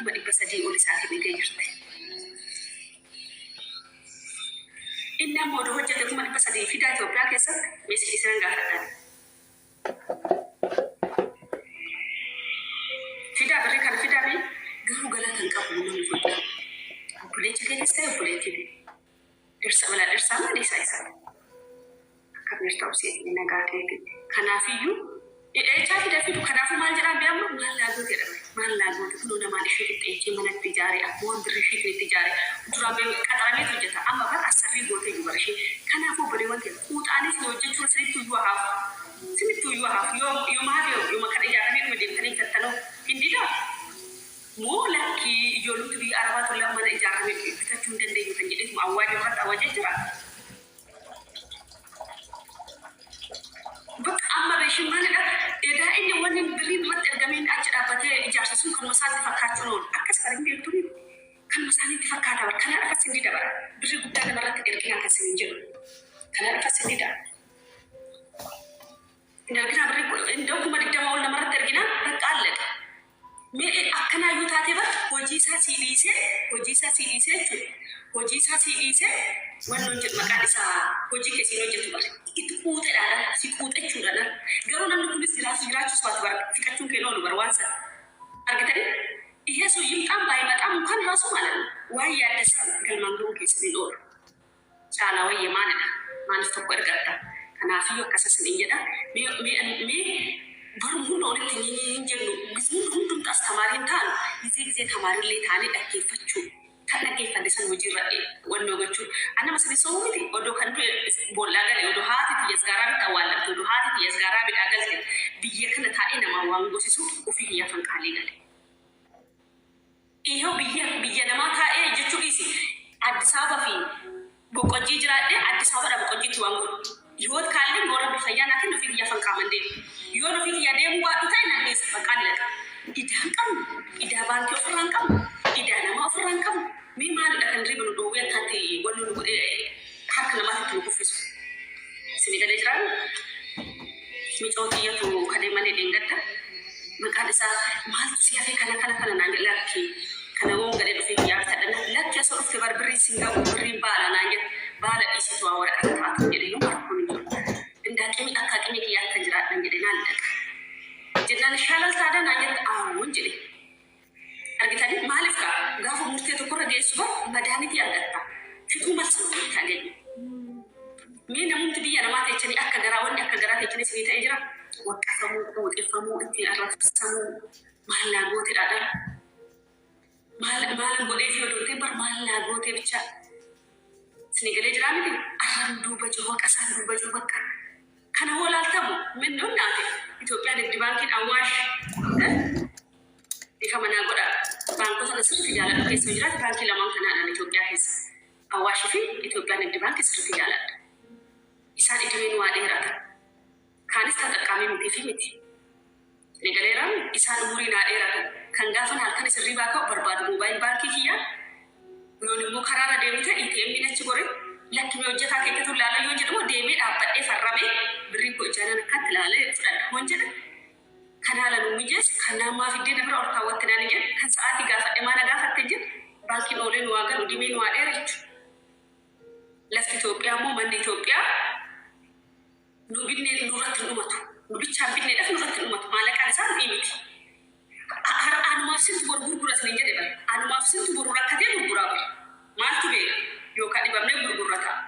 300,000 ol isaa kennitee jirti. Inni amma odoo hojjete 300,000 fidaa Itoophiyaa keessatti mee isinan gaafadhaan. Fidaa birrii kana fidaa mee garuu galata hin qabu namni kun. Obboleecha keetis ta'e obboleettii tee. Dhirsa balaa dhirsaa maali isaa isaa. Akkam jirta obsee nagaa keeti. Kanaafiyyuu eechaa fida fidu kanaafuu maal jedhaan bee amma maal naa goote jedha bare maal naa goote kunoo namaan ishee qixxeechee mana itti ijaare akkuma waan birrii isheetiin itti ijaare duraan bee qaxarameet hojjeta amma bar assarrii gootee iyyuu bar ishee kanaafuu obboleewwan kee quuxaanis ni hojjechuun isinitti iyyuu haafu isinitti iyyuu haafu yoo yooma hafe yooma kan ijaaramee dhume deemtanii bitattanoo hin didaa moo lakkii ijoollumti biyya arabaa tun mana ijaarame bitachuu hin dandeenyu kan jedheetuma awwaajoo irratti awwajee jira. Bakka amma beeshin maalidha? Edaa inni wanni birriin irratti ergamee inni achi dhaabbatee ijaarsa sun kanuma isaatti fakkaachuun oolu. Akkas bara hin beektu kanuma isaaniitti fakkaata bara. Kanaa dhufas hin dida bara. Birrii guddaa namarratti erginaa kan isin jedhu. Kanaa dhufas hin dida. Hin arginaa birrii indoo 20,000 ol namarratti erginaa bakka allaqa. Mee akkanaayyuu taatee bar hojii isaa sii dhiisee hojii isaa sii dhiisee jechuudha. Hojii isaa sii dhiisee wannoon jedhu maqaan isaa hojii kee siin hojjetu bar. Itti quuxedhaan si quuxechuudhaan garuu namni kunis jiraatu jiraachuus baatu bar fixachuun kee oolu bar waan sana. Argitanii? ይሄ ሰው ይምጣም ባይመጣም እንኳን ራሱ ማለት ነው waan yaaddeessan galmaan ga'uun keessan hin oolu. Caalaa wayya maalidha? Maaliif tokko ergatta? Kanaafiyyuu akkas isiniin jedha. Mee mee mee baruma hunda walitti hin hin jennu. Hunda hundumtu as tamaarii hin taanu. Gizee gizee tamaarillee taanee dhaggeeffachuu. Kan dhaggeeffanne san hojiirra wannoo gochuu. An nama isin sobu miti. Odoo kan du'e boollaa gale odoo haati tiyya asgaaraa bitti awwaallamte odoo haati tiyya asgaaraa bidhaa galte biyya kana taa'ee namaa waan gosisu ofii kiyyaafan qaalii gale. Ihoo biyya biyya namaa taa'ee jechuu dhiisi. Addis Ababa fi Boqqojjii jiraadhee Addis Ababadha Boqqojjiitti waan godhu. Hiwoot kaalleen yoo rabbi fayyaa naa kenne ofii kiyyaafan qaaman deema. Yoon ofii kiyyaa deemuu baadhu ta'e nan dhiisa baqaan dhaqa. Idaa hin qabnu. Idaa baankii ofirraa hin qabnu. Idaa namaa ofirraa hin qabnu. Mee maalidha kan riba nu dhoowwee akkaatti wanni nu godhee harka namaatti nu kuffisu. Isinii galee jiraa? Micoo tiyyatu kalee malee dheengadda maqaan isaa maaltu si hafee kana kana kana naan jedhe lakki kana woon galee dhufee biyyaa bitadha lakki asoo dhufte bar birriin sin ga'u birriin baala naan jedhe baala dhiisitu waa waraqata taatu jedhe yoo rakkoon hin jiru indaaqimii akka aqimii kiyyaa akkan jiraadhan jedhe naan dhaqa jennaan shaalal taadaa naan jedhe aawwan jedhe Argitanii maaliif kaa gaafa murtee tokkorra geessu bar madaanitii argatta. Fixuu malsuma walitti hageenyu. Mee namumti biyya namaa teechanii akka garaa wanni akka garaa teechanii isinii ta'e jira. Waqqafamuu, quuxeffamuu, ittiin arrabsamuu maal naa goote dhaadhara. Maal maalan godheef yoo dootee bar maal naa gootee bichaa. Isinii galee jiraa miti arrabni duuba jiru waqasaan duuba jiru bakka. Kana hoo laaltamu minnoon naate Itoophiyaa Nigdi Baankiin Awwaash Dhiifama naa godhaa. Baankota ana sirriitti jaaladhu keessa yoo jiraate baankii lamaan kanaadhaan Itoophiyaa keessa. Awaash fi Itoophiyaa Nigdi Baankii sirriitti jaaladha. Isaan idimeen waa dheeratan. Kaanis taxaqqaamii miti fi miti. Ni galeeraan isaan umurii naa dheeratan. Kan gaafan halkan hirribaa ka'u barbaadu moobaayil baankii kiyyaa yoon immoo karaarra deemu ta'e ATM'n achi gore lakki mee hojjetaa keettatu ilaala yoon jedhu immoo deemee dhaabbadhee farramee birrii koo ijaanan akkaatti ilaalee fudhadha hoon jedhe Kan haala nuu mijeessu, kan naa maa fiddee na bira ol kaawwatte naan hin jedhu, kan sa'aatii gaafadhe maa na gaafatte hin jedhu, baankiin oolee nu haa galu, dimee nu haa dheerechu. Lafti Itoophiyaa immoo manni Itoophiyaa nu binnee nurratti hin dhumatu. Nu bichaan binneedhaaf nurratti hin dhumatu. Maallaqaan isaa nu'ii miti. Har'a anumaaf sintu boru gurgura isiniin jedhe bar. Anumaaf sintu boru rakkatee gurguraa bar. Maaltu beeka? Yookaan dhibamnee gurgurra ta'a.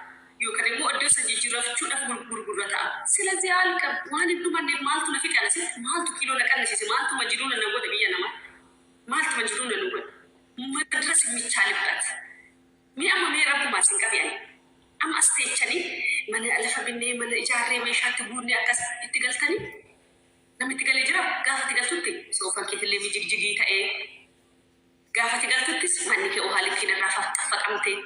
Yookaan immoo iddoo san jijjiirrachuudhaaf gurgurra ta'a. Silazii alqab waan hin dhumanneef maaltu na fixe ana sitti? Maaltu kiiloo na qannisiise? Maaltu majnuuna na godhe biyya namaa? Maaltu majnuuna nu godhe? Madras የሚቻልበት Mee amma mee rabbumaa isin qabe ani. Amma as teechanii mana lafa binnee mana ijaarree meeshaatti guunnee akkas itti galtanii namni itti galee jira gaafa itti galtutti soofan keetillee mijigjigii ta'ee gaafa itti galtuttis manni kee ohaa likkiin irraa faqamtee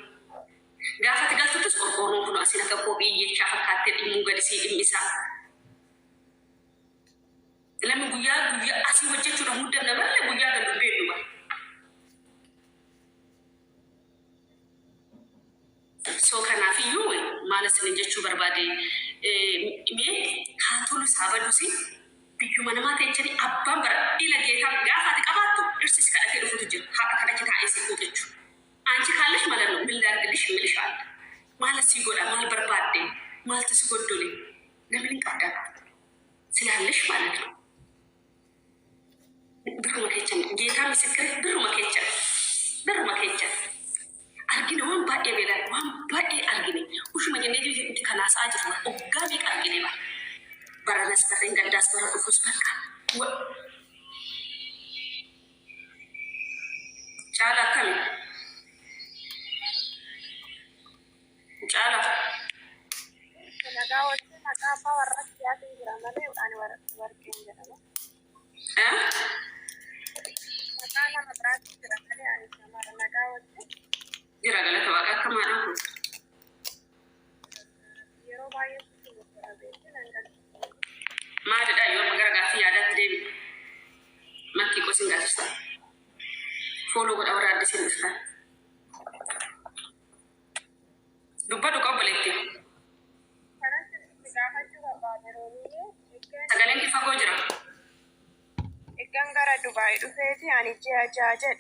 gaafa itti galtuttis qorqoorroon kun asiin akka kophii iyyechaa fakkaattee dhimmuu gadi sii dhimmisaa. Namni guyyaa guyyaa asii hojjechuudha muddamna malee guyyaa galu hin beeknu bara. So kanaafiyyuu maal isinin jechuu barbaade mee haa tolus haa badusi Biyyuma namaa teechanii abbaan bara ila geetaa gaafa ati qabaattu dhirsi si kadhatee dhufutu jira. Haadha kadhachi taa'ee si fuuxichu. አንቺ ካለሽ ማለት ነው ምን ላድርግልሽ እምልሽ አለ ማለት ሲጎዳ maal barbaadde maaltu si goddole ለምን qabda ስላለሽ ማለት ነው። Birruma keechan ጌታ ምስክር birruma keechan birruma keechan argine waan baay'ee beelaa waan baay'ee argine ushuma jennee itti kanaasaa jirru oggaa meeqa argine bara baranas barreen gaddaas bara dhufus bakka caala akkami caala. Nagaa wajjin maqaa abbaa warraa siyaasni jira malee ani warqeen jedhama. Maqaa nama biraatu jira malee ani shamara nagaa wajjin. Jira galata waaqa akka maadhaan kun. Yeroo baay'ee sitti gurgura beekte nan galcha. Maalidha yoo amma gara gaaffii yaadaatti deebi. Makkii qosin gaachisa. Follow godha warra addisiin dhuftan. Dubbadhu qabboleetti. Kanatti si gaafachuu barbaade Roobiyyee. Sagaleen kee fagoo jira. Eeggan gara Dubaay dhufeeti ani ji'a 6 jedhe.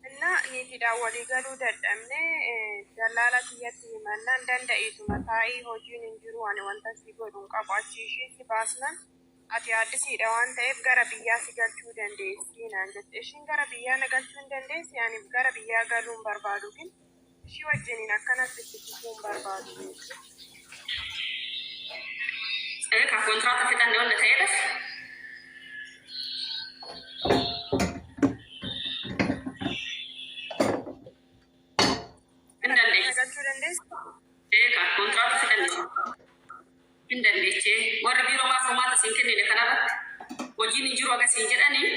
Innaa niitiidhaan walii galuu dadhabnee dallaala kiyyatti himannaan danda'iituma taa'ii hojiin hin jiru ani wanta si godhu hin qabu achi ishii si baasnan ati addisiidha waan ta'eef gara biyyaa si galchuu dandeessi naan jette. Ishiin gara biyyaa na galchuu hin dandeessi ani gara biyyaa galuu hin barbaadu gin ishii wajjiniin akkanatti itti fufuu hin barbaadu beektu. Ka kontiraata fixanne wanta ta'eedhas. Hin Na dandeessi. galchuu dandeessi? Ka kontiraata fixanne. Hin dandeechee warri biiroo maaf homaata siin kennine kanarratti hojiin hin jiru aga siin jedhanii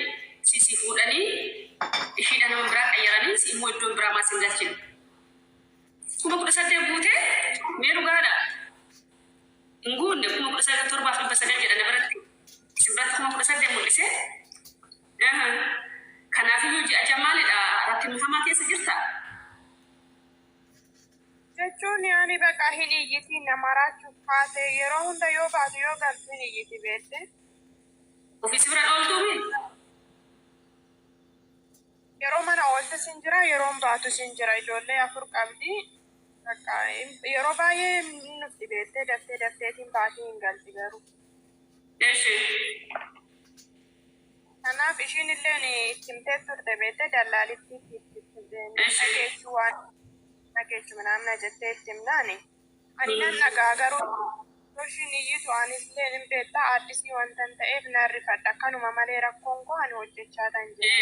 si fuudhanii ishiidha nama biraa qayyaranii si immoo iddoon biraa maas hin galchine. 18,000 guutee mee dhugaadha. Hin guunne 19,900 jedhana biratti. Isin biratti 18,000 mul'ise. Kanaafiyyuu ji'a ja'a maalidha rakkinni hamaa keessa jirta. Jechuun yaani baqa hin iyyiti nama raachuuf kaate yeroo hunda yoo baatu yoo galtu hin iyyiti beekte. Ofii si bira dhooltuumi. Yeroo mana oolte sin jira yeroon baatu sin jira ijoollee afur qabdi. Bakka yeroo baay'ee nutti beektee daftee dafteetiin baatii hin galti garuu. Eshi. Kanaaf ishiin illee itti himtee turte beektee dallaalitti itti dhageessu waan dhageessu ምናምን jettee itti himnaani. Ani nan dhagaa garuu yeroo ishiin iyyitu anis illee hin beektaa addisii wanta hin ta'eef nan rifadha. Akkanuma malee rakkoon koo ani hojjechaa tan jira.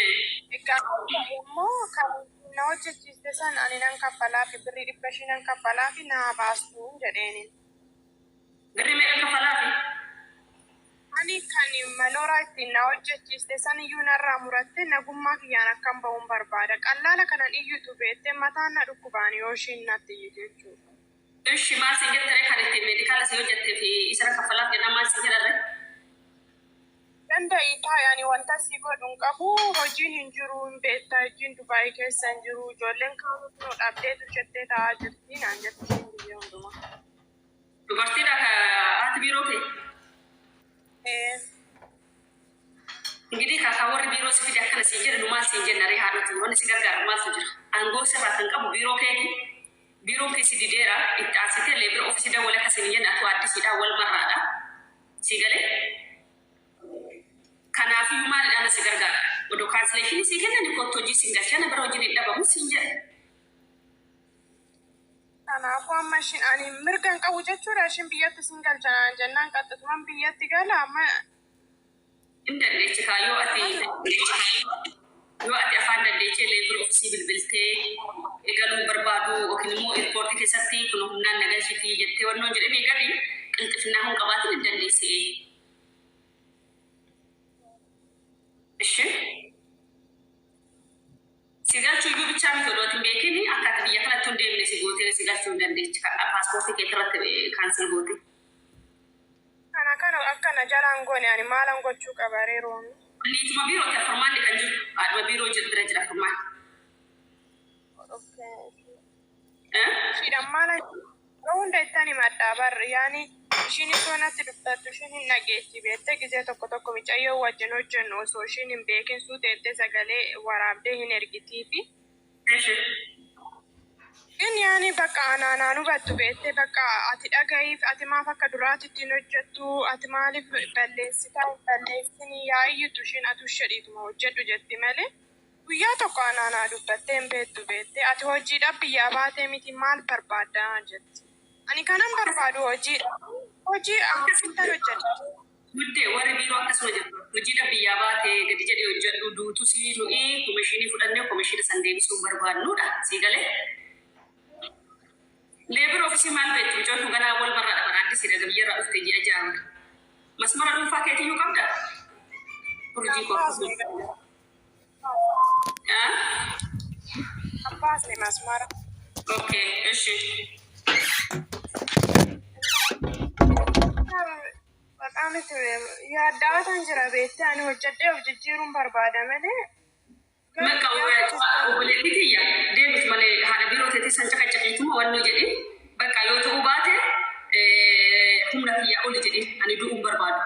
Egaa immoo kan na hojjechiiste san ani nan kaffalaafi birrii 500 nan kaffalaafi naa baastu jedheeni. Birrii meeqa kaffalaafi? Ani kan malooraa ittiin na hojjechiiste san iyyuu narraa muratte nagummaa kiyyaan akkan ba'uun barbaada. Qallaala kanan iyyutu beektee mataan na dhukkubaan yoo ishiin natti iyyitu jechuudha. Ishi maal siin jettee kan ittiin meedikaala si hojjettee fi isa kaffalaaf jennaan maal siin jedharre? Danda'i taa'e ani wanta si godhu hin qabu hojiin hin jiru hin beektaa hojiin Dubaayii keessa hin jiru ijoolleen kaan kunoo dhabdeetu jettee taa'aa jirti naan jette isheen biyya hundumaa. Dubartiidha ka haati biiroo kee? Ee. Ingidihi kaakaa warri biiroo si fide akkana siin jedhe nu maal siin jenna ree haadhoti wanni si gargaaru maaltu jira? Aangoo sirraa kan qabu biiroo keeti. Biiroon kee si dideera itti aansitee labour office dawwale akka siin hin jenne atu addisiidha wal marraadha. Sii galee? Kanaafiyyuu maalidhaan si gargaara? Odoo cancellation sii kennani kottu hojii siin galchaa na bira hojiin hin dhabamu siin jedhe. Kanaafuu amma ishiin ani mirga hin qabu jechuudha ishiin biyyatti sin galcha naan jennaan qaxxituman biyyatti gala amma. Hin dandeechi kaa yoo ati afaan dandeechee labour office bilbiltee eegaluu barbaadu yookiin immoo airport keessatti kun humnaan na galchitii jettee wannoon jedhee gadi qilxifinnaa hun qabaatin hin dandeessee. Ishi. Si galchuu iyyuu bichaa miti odoo ati hin beekin akka ati biyya kanatti hin deemne si gootee si galchuu hin dandeechi paaspoortii kee irratti cancel goote. Kana kana akkana jalaan goone ani maalan gochuu qaba reeroon? Niituma biirooti furmaanni kan jiru haadhuma biiroo jiru bira jira furmaanni. Ishiidhaan maalan yeroo hunda ittaan himadhaa barri yaani Ishiin osoo natti dubbattu ishiin hin dhageetti beektee gizee tokko tokko micayyoo wajjin hojjennu osoo ishiin hin beekin suuteettee sagalee waraabdee hin ergitiifi. Eshi. ግን yaani bakka anaanaan hubattu beektee bakka ati dhaga'iif ati maaf akka duraatitti hin hojjettu ati maaliif balleessitaa hin balleessinii yaa'iyyittu ishiin atu shedhiituma hojjedhu jetti malee guyyaa tokko anaanaa dubbattee hin beektu beektee ati hojiidhaaf biyyaa baatee miti maal barbaaddaa jetti. Ani kanan barbaadu hojiidha. Hojii akkamittan hojjedha. Guddee warri biiroo akkasuma jedhu hojiidha biyyaa baatee gadi jedhee hojjedhu duutu si nuyi komishinii fudhannee komishina san deebisuu barbaadnudha. Sii galee. Labor office maal beektu mucaan kun ganaa wal barraadha bara addisiidha biyyarraa dhufte ji'a ja'a. Masmara dhuunfaa keetiyyuu qabda? Urjii koo. Abbaasne masmara. Okay, eshi. Maqaan itti yaaddaatan jira beektee ani hojjedhee of jijjiiruun barbaada malee. Bakka obboleettii tiyya deemit malee haadha biiroo teetii san caqacaqiituma wannoo jedhi bakka yoo ta'uu baate humna kiyyaa oli jedhi ani du'uun barbaadu.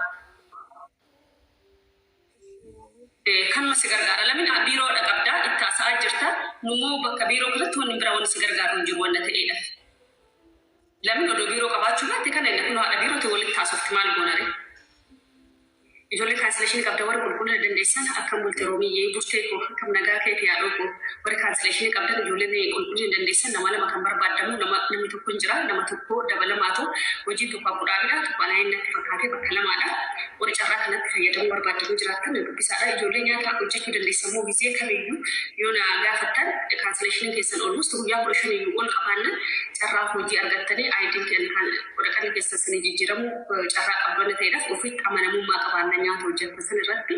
Kanuma si gargaara lamin biiroodha qabdaa itti haasa'aa jirta nummoo bakka biiroo kanatti wanni bira wanni si gargaaru hin jiru wanna ta'eedha. Lamin odoo biiroo qabaachuu baatte kana inni kun haadha biirootii walitti haasofti maal goonare. Ijoollee cancellation qabda warri qulqullina dandeessan akkam bulte roomiyyee burtee koo akkam nagaa keeti yaadhoo koo warri cancellation qabdan ijoolleen qulqullina dandeessan nama lama kan barbaadamu nama namni tokko hin jira nama tokko dabalamaatu hojiin tokko abbuudhaabidha tokko anaa inni natti fakkaatee bakka lamaadha warri carraa kanatti fayyadamuu barbaadamuu jiraattan dubbisaadha ijoollee nyaata hojjechuu dandeessan moo gizee kamiyyuu yoo na gaafattan cancellation keessan almost guyyaa 15 iyyuu ol qabaannan carraa hojii argattanii IDn kan waraqaan keessan isinii jijjiiramu carraa qabdu ta'eedhaaf ofitti amanamummaa qabaanna nyaata hojjettan san irratti.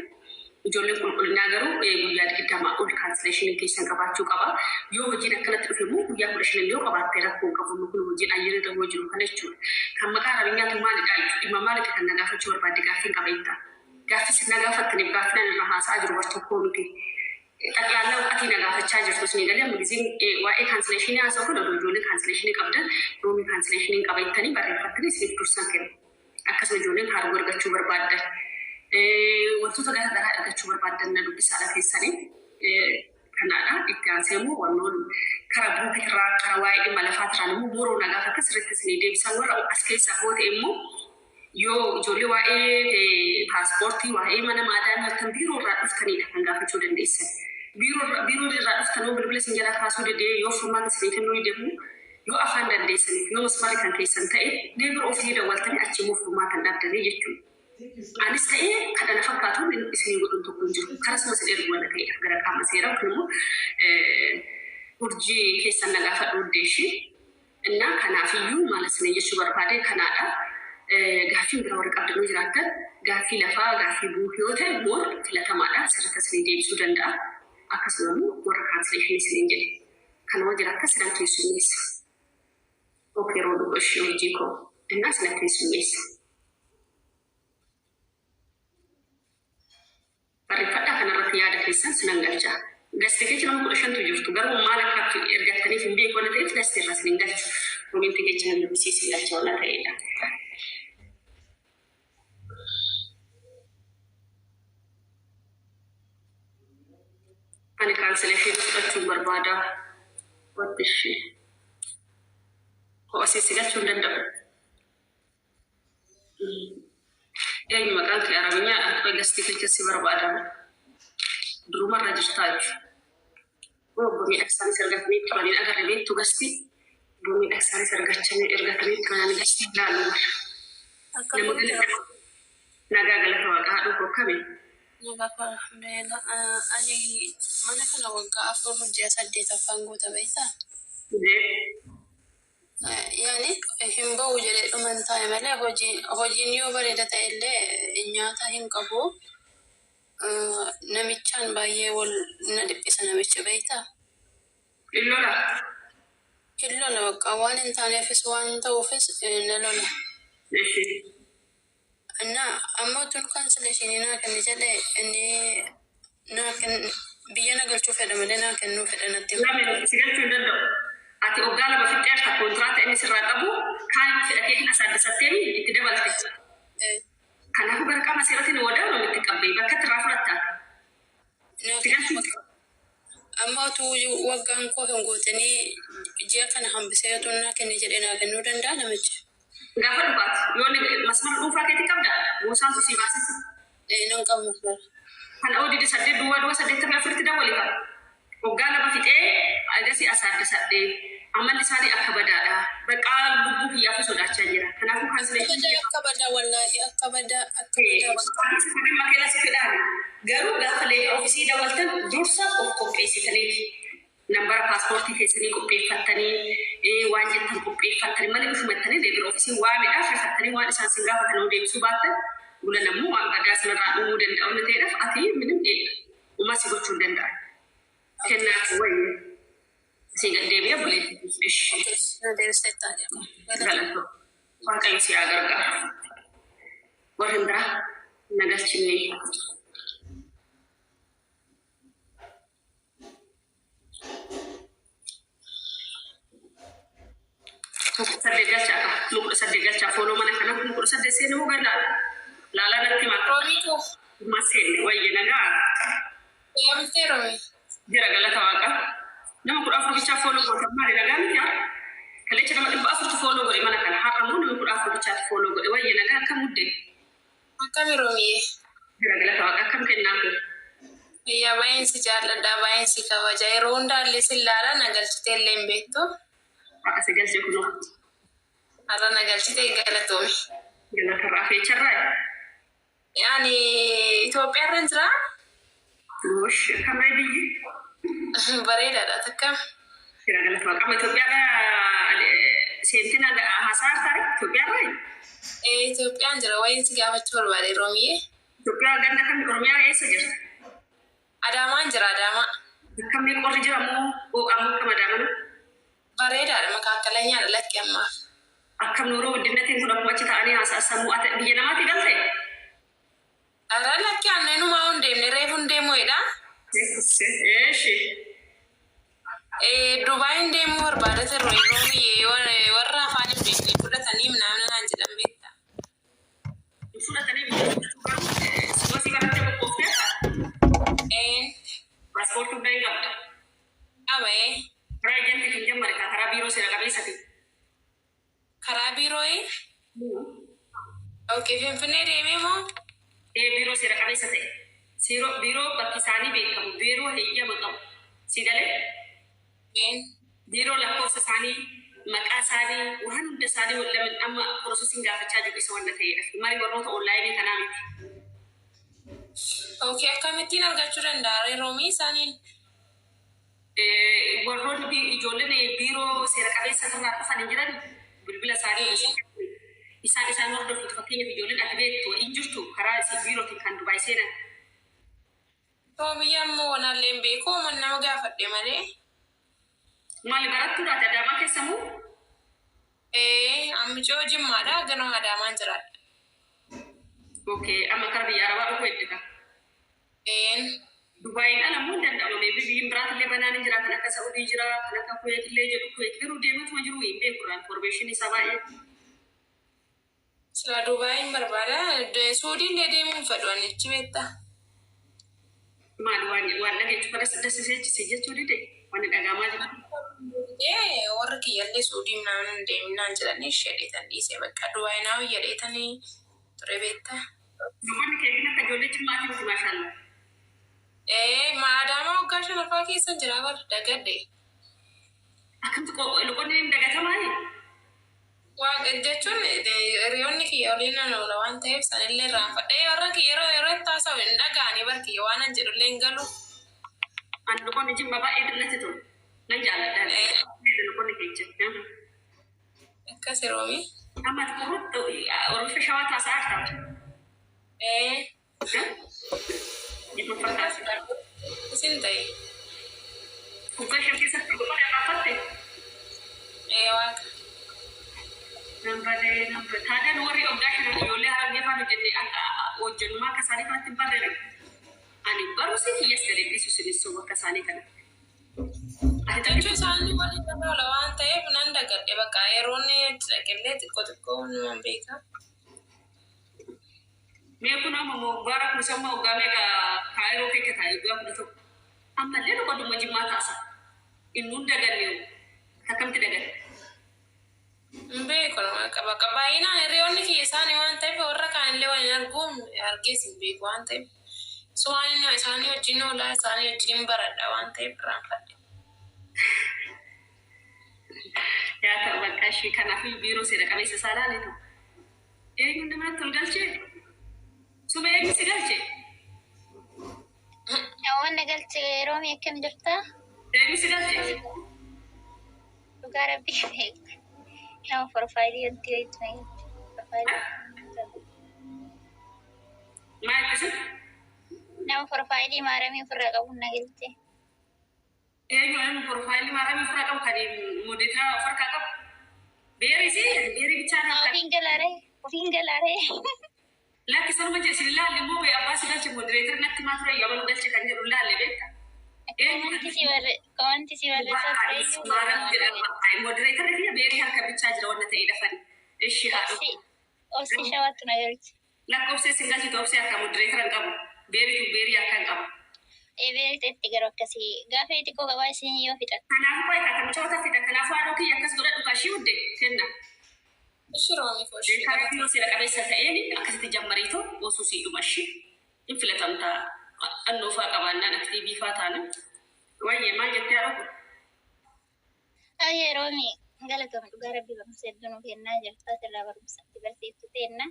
Ijoolleen qulqullinaa garuu guyyaa 20 ol cancellation keessan qabaachuu qaba. Yoo hojiin akkanatti dhufe immoo guyyaa 15 yoo qabaatte rakkoo hin qabu. Kun hojiin ayyana ta'uu jiru kana jechuudha. Kan maqaa Arabinyaatu maalidha jechuudha. Dhimma maalidha kan na gaafachuu barbaadde gaaffiin qaba jettaa. Gaaffii sin na gaafattaniif gaaffii irraa haasa'aa jiru bar tokkoo miti. Xaqlaallaa uqatii na gaafachaa jirtu isinii galee amma gizeen waa'ee cancellation haasa'u kun odoo ijoollee cancellation qabdan roomii cancellation qaba jettanii barreeffattanii isiniif dursan kennu. Akkasuma ijoolleen kaargoo argachuu barbaaddan. Wantoota garaa garaa argachuu barbaaddan na dubbisaadha keessanii. Kanaadha itti aansee immoo wannoon karaa buukitirraa karaa waa'ee dhimma lafaatirraan immoo boroo na gaafata sirriitti isinii deebisan warra as keessaa hoo ta'e immoo yoo ijoollee waa'ee paaspoortii waa'ee mana maadaamii jettan biiroo irraa dhuftanidha kan gaafachuu dandeessan. Biiroo irraa dhuftan yoo bilbila isin jalaa kaasuu didee yoo furmaata isinii kennuu deemu yoo afaan dandeessaniif yoo masmarri kan keessan ta'e labor ofii dawwaltanii achi immoo furmaata hin dhabdanii jechuudha. Anis ta'ee kan ana fakkaatuun isinii godhuun tokko hin jiru. Karasuma isin ergu wanta ta'eedha gara qaama seeraa yookiin immoo urjii keessan na gaafadhu uddeeshii. Innaa kanaafiyyuu maal isinii jechuu barbaade kanaadha. Gaaffiin bira warri qabdanuu jiraattan gaaffii lafaa gaaffii buukii yoo ta'e more filatamaadha sirriitti isinii deebisuu danda'a. Akkasuma immoo warra cancellation isiniin jedhe. Kanuma jiraattan sinan keessummeessa. Okay yeroo ishee hojii koo innaa sinan keessummeessa. Barreeffadhaa kanarratti yaada keessan sinan galcha. Guest keessa nama 15tu jirtu garuu maal akka ergattaniif hin beeku waan ta'eef guest irraa sin hin galchu. Comment keessa nan dubbisee sin galcha waan ta'eedha. Ani cancellation fudhachuun barbaada. Wanti ishee. Ho'asii si galchuu hin danda'u. Eenyu maqaan kee Arabinyaadha? Qoy guest keessa si barbaadama. Durumarra jirtaa jechuudha. Obbo miidhagsaanis ergatanii turaniin agarre beektu guest. Obbo miidhagsaanis ergatanii turaniin guest ilaalu bara. Akka Nama bultee galata nagaa galata waaqaa haadhoo koo akkami? Nagaa koo alhamdulillah. Ani mana kana waggaa 4 ji'a saddeetaffaan guuta beektaa? Jee. Yaani hin ba'u jedhee dhuman taa'e malee hojiin yoo bareeda ta'e illee nyaata hin qabu. Namichaan baay'ee wal na dhiphisa namichi beektaa? Hin lola. Hin lola bakka waan hin taaneefis waan ta'uufis na lola. Eshi. እና ammoo tun cancellation naa kenni jedhe inni naa kenn biyya na galchuu fedha malee naa kennuu fedha natti hin Lame fakkaatu. si galchuu hin danda'u. Ati waggaa 2 fixxeerta. Kontiraata inni sirraa qabu kaan fedha keetiin asaaddasattee itti dabalte. Kanaafuu gara qaama seeratiin wadaa'u itti qabbee bakka itti irraa fudhatta. Naa kenna bakka. Amma utuu waggaan koo hin guutinii ji'a kana hambisee utuu naa kenne jedhee naa kennuu danda'a namichi? Gaafa dhugaati yoo inni masmara dhuunfaa keetii qabda goosaan susii baasisa. Nan qabu masmara. Kan ODD 8 duwwaa duwwaa 84tti dawwali qaba. Waggaa 2 fixee ergasii asaaddasadhe. Amalli isaanii akka badaadha. Baqaa lubbuu kiyyaafuu sodaachaa jira. Kanaafuu Akka cancellation badaa akka badaa wallaahi akka badaa akka badaa bakka. Atis dhimma keela si fedhaani. Garuu gaafa leeqa ofisii dawaltan dursa of qopheessitaniiti. Nambara paaspoortii keessanii qopheeffattanii waan jettan qopheeffattanii malee ufuma jettanii leebir ofisiin waamedhaaf rifattanii waan isaan sin gaafatan yoo deebisuu baattan gula namuu waan badaa sinirraa uumuu danda'a waan ta'eedhaaf ati minim uumaa si gochuu hin danda'an. Kennaa koo wayii siin gad deebi'ee obboleettii ishi. Okay, na deebistee taate. Galatoomi. Galatoo. Waaqayyo si haa gargaaru. Warri biraa na galchinee. 18 galchaa ka 18,000 galchaa fooloo mana kana 18,000 seene moo gad laala laalaa natti himaa Roomii koo. ma seenne wayye nagaa Yaa bultee Roomii. Jira galata waaqa nama 14 bichaa fooloo gootan maali nagaa miti haa kalecha nama 400tu fooloo godhe mana kana har'a immoo nama 14 bichaatu fooloo godhe wayye nagaa akkam mudde. Akkami Roomiyee? Jira galata waaqa akkam kennaa koo. Yaa baay'een si jaalladha baay'een si kabaja yeroo hundaallee sin laala na galchitee illee hin beektu. Waaqa si galche kunoo. Har'a na galchitee galatoomi. Galata irraa feecharraa. Ani Itoophiyaa irra jira. Goosh akkam ree biyyi. Bareedaadha takka. Jira galata waaqa amma Itoophiyaa irraa seentina haasaa jirtaa Itoophiyaa irraa. Itoophiyaan jira wayiin si gaafachuu barbaade Roomiyee. Itoophiyaa ganda kam Oromiyaa eessa jirta? Adaamaan jira Adaamaa. Akkamii qorri jira moo ho'a moo akkam Adaamana? Bareedaadha makaakkalañaadha lakki ammaaf. Akkam nuuroo guddinnatiin kun akkuma achi ta'anii haasa'a sammuu ati biyya namaatti galte? Ara lakki anna inumaa hin deemne reefu hin deemuudha. Eeshi. Dubaayin deemuu barbaada turre Roomiyee warra afaan hin beekne fudhatanii minaamin naan jedhan beektaa. Hin fudhatanii biyya fudhachuu garuu sigoosii barattee qophooftee akka paaspoortii hunda hin qabda. Qaba. Karaa ejantiitiin jammari kaa karaa biiroo seera qabeessatiin. Karaa biirooyi. Okay, Finfinnee deemee moo? Ee biiroo seera qabeessa ta'e. Siiroo biiroo bakki isaanii beekamu biiroo heeyyama qabu. Si galee? Biiroo lakkoofsa isaanii maqaa isaanii waan hunda isaanii lamin amma processing gaafachaa jiru isa wanta ta'eedha. Marii barnoota onlaayinii kanaa miti. Okay, akkamittiin argachuu danda'a Roomii isaaniin? Warroonni ijoolleen biiroo seera qabeessa irraa dhufan hin jiran bilbila isaanii isaan isaan hordofuutu fakkeenyaaf ijoolleen ati beektu hin jirtu karaa isii biirootiin kan Dubaay seenan. Roomiyyaa ammoo wanaallee hin beeku man nama gaafadhe malee. Maali barattuudha ati Adaamaa keessa moo? Ammicoo Jimmaadha ganama Adaamaan jiraadha. Okay, amma kara biyya Arabaa dhufuu eddita. Dubaayin ala immoo hin danda'ama. Maybe biyyin biraatillee banaan hin jira kan akka Sa'udii jira kan akka Kuweet illee jedhu Kuweet garuu deematuma jiru hin beeku irraa information isaa baay'ee. Sila Dubaayin barbaada. Suudii illee deemuu hin fedhu ani achi beektaa. Maali waan waan dhageechu kanas dasisee jechuu dide wanni dhagaamaa jiru. Warri kiyyallee Suudii naan hin deeminaan jedhanii ishee dheetan dhiisee bakka Dubaay naa wayya dheetanii ture beektaa. Namoonni keetiin akka ijoollee Jimmaatii miti maashaallah. Ma Adaamaa waggaa shanaffaa keessa jira bar dagadhe. Akkamtu loqonni hin dagatamaa? Waaqa jechuun hiriyoonni kiyya waliin nan oola waan ta'eef sanillee irraanfadhee warra kiyya yeroo yeroo itti haasa'u hin dhaga'anii bar kiyya waan an jedhullee hin galu. Ani loqonni Jimma baay'ee natti tolu. Nan jaalladha. Loqonni keecha. Akkas Roomii. Amma ati Oromoo shawaa taasaa jirta. Jimma fakkaata. Isin ta'e. Waggaa 5 keessatti loqonni irraanfatte? Waaqa. Nan badee nan badee. Taadaan warri waggaa 5 ijoollee Harargee faana hojjenne akka hojjennummaa akka isaanii kanatti hin barreere. Ani barumsi kiyyas gadi dhiisu sinis soba akka isaanii kana. Ati Jechuun isaanii waliin nan oola waan ta'eef nan Dagadhe bakka yeroon achi dhaqellee xiqqoo xiqqoo numan beeka. Mee kun amma Mubaarak Musammaa waggaa meeqa Kaayiroo keessa taa'e? Waggaa 11. Ammallee loqoduma Jimmaa taasa. Innuun daganne akkamitti daganne? Hin beeku nama qaba. Baay'inaan hiriyoonni kiyya isaanii waan ta'eef warra kaanillee waan hin arguun argees hin beeku waan ta'eef. Sumaan inni isaanii wajjin oolaa, isaanii wajjin baradha waan ta'eef irraanfadhe. Yaa ta'u bakka ishee kanaaf biiroo seera qabeessa isaa ilaaleetu. Eenyu namatti ol galchee? Suma eenyu si galchee? Namoonni galche Roomii akkam jirta? Eenyu si galchee? Dhugaa rabbii beeku. Nama profaayilii wanti wayiitu na galche. Profaayilii. Maal isin? Nama profaayilii maaramii ofirraa qabu na galche. Eenyu nama profaayilii maaramii ofirraa qabu kan modeetara of harkaa qabu? Beerii si beerii bichaa kan Ofiin galaaree? Ofiin galaaree? Lakki sanuma jedhe isin ilaalle immoo bee abbaa si galche modereetara natti maa ture yabaluu galche kan jedhu ilaalle beekta. Eenyu Komanti si barreessaa ture iyyuu. Maaram jedhama. Modereetarri kiyya beerii harka bichaa jira wanna ta'e dafani. Ishi haadhu. Obsi shawaattu na galche. Lakkoofsa isin galchitu obsi harka modereetara hin qabu. Beeritu beerii harka hin qabu. Beeritti garuu akkasii gaafa xiqqoo qabaa isin yoo fixan. Kanaafuu qo'ee kan mucoota fida. Kanaafuu haadhoo kiyya akkas godhadhu kaashii hudde kenna. Ishi roomii kooshii. Karaa biiroo seera qabeessa ta'een akkasitti jammariitu osoo sii dhuma ishii hin filatamtaa annoofaa qabaannaan aktiivii faa taana. Wayyee maal jettee haadhoo kun? Ayyee Roomii galatoomi, dhugaa rabbii barumsa hedduu nu kennaa jirta, asirraa barumsa itti barsiiftu teenna.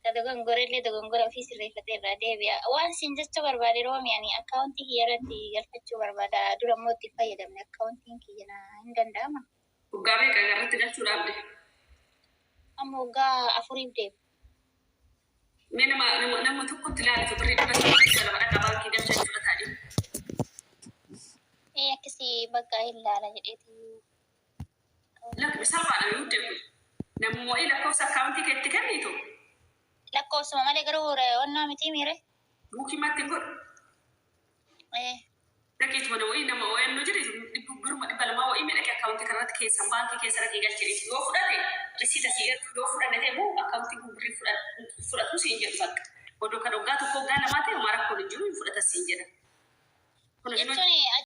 Ka dogongora illee dogongora ofii sirreeffatee irraa deebi'a. Waan siin jechuu barbaade Roomii, ani akkaawuntii kiyya irratti galfachuu barbaada. Dura immoo itti fayyadamne akkaawuntiin kiyya na hin danda'ama. Waggaa meeqa irratti galchuu dhaabde? Amma waggaa 4f deema. Mee nama tokkotti ilaalitu birrii 302 dhaqa baankii galchaa fudhataadhi. Ee, akkasii bakka hin laala jedheeti. Lakki salphaadha yoo deemu. Namni wa'ii lakkoofsa akkaawuntii keetti kennitu Lakkoofsuma malee garuu wannaa miti miire. Buukii maatti hin godhu. Ee. Dhaqiituma nama wa'ii nama OMN jiru biruma 200 wa'ii mee dhaqee akkaawuntii kanarratti keessan baankii keessa dhaqee galchiniif yoo fudhate risiita sii ergu, yoo fudhanne ta'e immoo akkaawuntiin kun birrii fudhatu siin jedhu bakka. Odoo kan waggaa 1 waggaa 2 ta'e homaa rakkoon hin jiru, hin fudhata siin jedha. Kun Jechuun